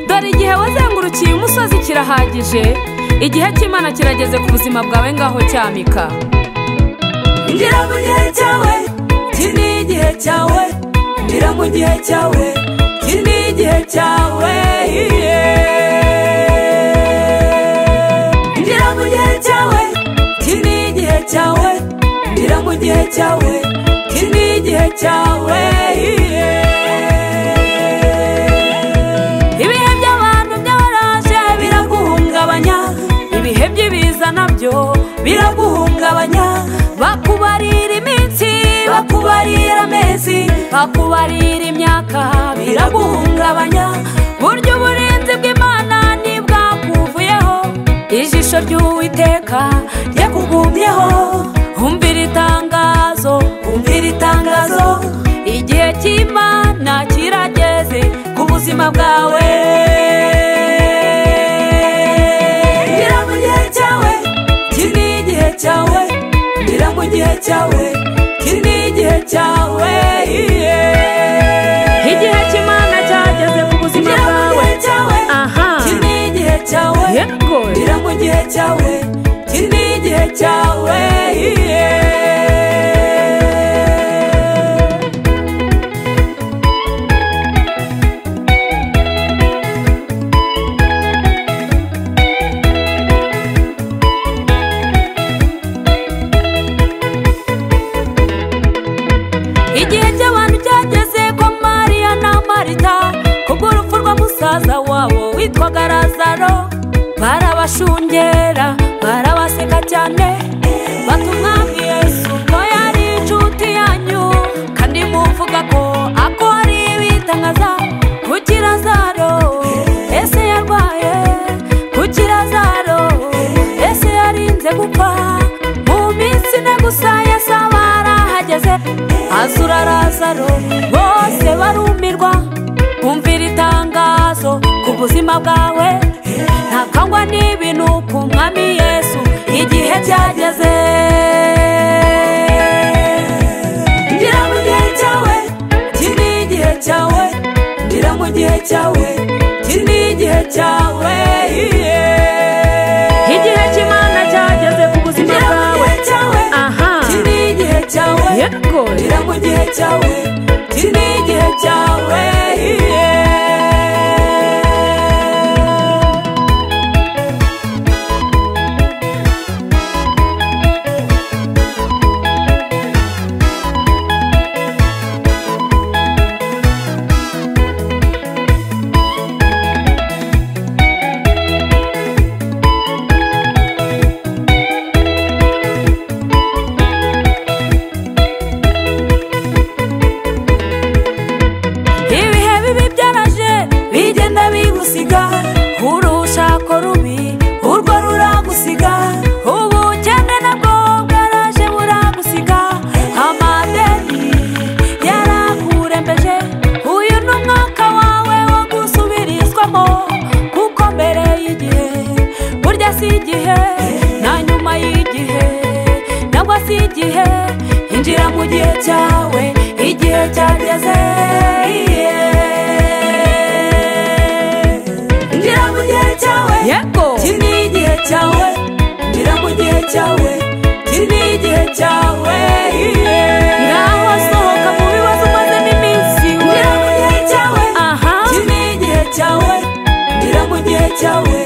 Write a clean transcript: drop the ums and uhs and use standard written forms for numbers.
Dore igihe wazengurukiye umusozi kirahagije, igihe cy'Imana kirageze ku buzima bwawe, ngaho cyamika. Injira mu gihe cyawe, iki ni igihe cyawe. Injira mu gihe cyawe, iki ni igihe cyawe. Injira mu gihe cyawe, iki ni igihe cyawe. Injira mu gihe cyawe, iki ni igihe cyawe. Ibihe by'abantu byaraje biraguhungabanya, ibihe by'ibiza nabyo biraguhungabanya. Bakubarira iminsi, bakubarira amezi, bakubarira imyaka, biraguhungabanya. Burya uburinzi bw'Imana ntibwakuvuyeho, ijisho ry'Uwiteka ryakugumyeho. Umvira itangazo, umvira itangazo, igihe cy'Imana kirageze ku buzima bwawe. Injira mu gihe cyawe, iki ni igihe cyawe. Injira mu gihe cyawe, iki ni igihe cyawe. Igihe cy'Imana cyageze ku buzima bwawe. Aha, iki ni igihe cyawe. Yego. Injira mu gihe cyawe, iki ni igihe cyawe. Igihe cy'abantu cyageze kwa Mariya na Marita, kubw'urupfu rwa musaza wabo witwaga Lazaro. Barabashungera, barabaseka cyane, bati Umwami Yesu ko yari inshuti yanyu, kandi muvuga ko akora ibitangaza. Kuki Lazaro ese yarwaye? Kuki Lazaro ese yarinze gupfa? Mu minsi ine gusa Yesu aba arahageze, azura Lazaro, bose barumirwa. Umvira itangazo ku buzima bwawe, ntakangwa n'ibintu ku Mwami Yesu, igihe cyageze. Injira mu gihe cyawe, iki ni igihe cyawe. Injira mu gihe cyawe, iki ni igihe cyawe. Igihe cy'Imana cyageze ku buzima Injira mu bwawe. gihe cyawe, Aha, iki ni igihe cyawe. Yego. Injira mu gihe cyawe, iki ni igihe cyawe. Ibihe bibi byaraje bigenda bigusiga, urushako rubi urwo ruragusiga, ubukene nabwo bwaraje buragusiga, amadeni yarakurembeje. Uyu ni umwaka wawe wo gusubirizwamo, kuko mbere y'igihe burya si igihe, na nyuma y'igihe nabwo si igihe. Injira mu gihe cyawe, igihe cyageze. Injira mu gihe cyawe, Yego. iki ni igihe cyawe. Injira mu gihe cyawe, iki ni igihe cyawe. Ngaho sohoka mu bibazo umazemo iminsi we. Injira mu gihe cyawe, Aha, iki ni igihe cyawe. Injira mu gihe cyawe,